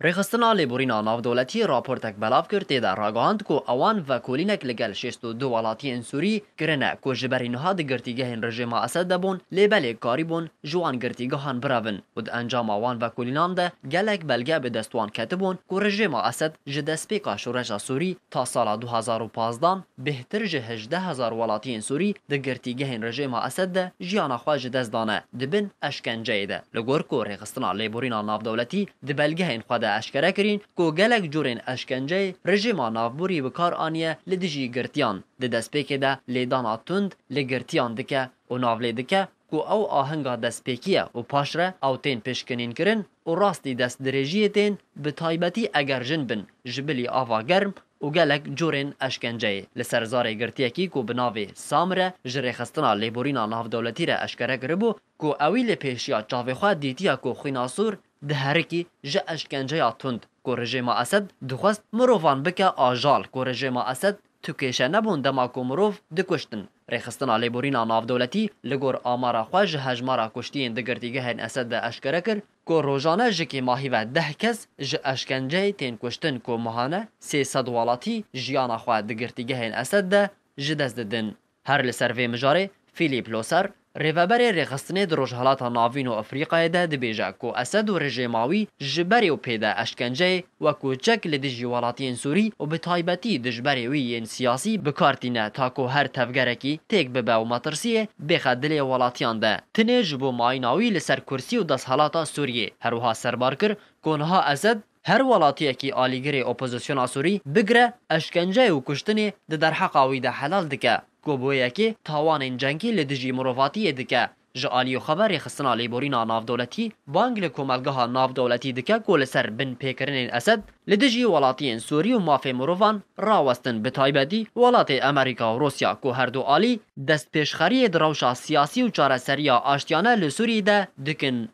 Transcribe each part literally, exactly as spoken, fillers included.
Rêxistina Lêborîna Navdewletî raportek belav kir, tê de ragihand ku ewan vekolînek li gel şêst û du welatiyên Sûrî kirine ku ji berî niha di girtîgehên rejêma Esed de bûn, lê belê karîbûn ji wan girtîgehan birevin û di encama wan vekolînan de gelek belge bi dest wan ketibûn ku rejêma Esed ji destpêka şoreşa Sûrî ta sala du hazar û pazdeh bêhtir ji hejdeh hezar welatiyên Sûrî di girtîgehên rejêma Esed de jiyana xwe ji dest dane, di bin eşkenceyê de. Li gor ku Rêxistina Lêborîna Navdewletî di belgehên xwe de eşkere kirîn ku gelek curên eşkenceyê rejêma navborî bi kar aniye li dijî girtiyan. Di destpêkê de lêdana tund li girtiyan dike û navlê dike ku ew ahenga destpêkî ye û paşre ew tên pişkinînkirin û rastî destdirêjiyê tên, bi taybetî eger jin bin, ji bilî ava germ û gelek curên eşkenceyê. Li ser zarê girtiyekî ku bi navê Samir e, ji Rêxistina Lêborîna Navdewletî re eşkere kiribû ku ewî li pêşiya çavê xwe dîtiya ku xwîna Sûr diherikî ji eşkenceya tund ku rejêma Esed dixwest mirovan bike ajal ku rejêma Esed tu kêşe nebûn dema ku mirov dikuştin. Rêxistina Lêborîna Navdewletî li gor amara xwe ji hejmara kuştiyên di girtîgehên Esed de eşkere kir ku rojane ji kêmahî ve deh kes ji eşkenceyê tên kuştin ku mehane sê sed welatî jiyana xwe di girtîgehên Esed de ji dest didin. Her li ser vê mijarê Philip Loser, rêveberê rêxistinê di Rojhelata Navîn û Efrîqayê de dibêje ku Esed û rejêma wî ji berê û pê de eşkenceyê wekû çek li dijî welatiyên Sûrî û bi taybetî dijberê wî yên siyasî bi kar tîne ta ku her tevgerekî têk bibe û metirsiyê bêxe dilê welatiyan de. Tinê ji bo mayîna wî li ser kursî û desthelata Sûriyê. Her wiha serbar kir ku niha Esed her welatiyekî alîgirê opozisyona Sûrî bigire eşkence û kuştinê di derheqa wî de helal dike, ku bi wê yekê tawanên cengî li dijî mirovatiyê dike. Ji aliyê xwe ve Rêxistina Lêborîna Navdewletî bang li komelgeha navdewletî dike ku li ser binpêkirinên Esed li dijî welatiyên Sûrî û mafê mirovan rawestin, bi taybetî welatê Amerîka û Rûsya ku her du alî destpêşxeriyê di rewşa siyasî û çareseriya aştiyane li Sûrî de dikin.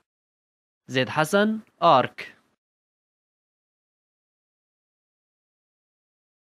Zêd Hesen, Ark.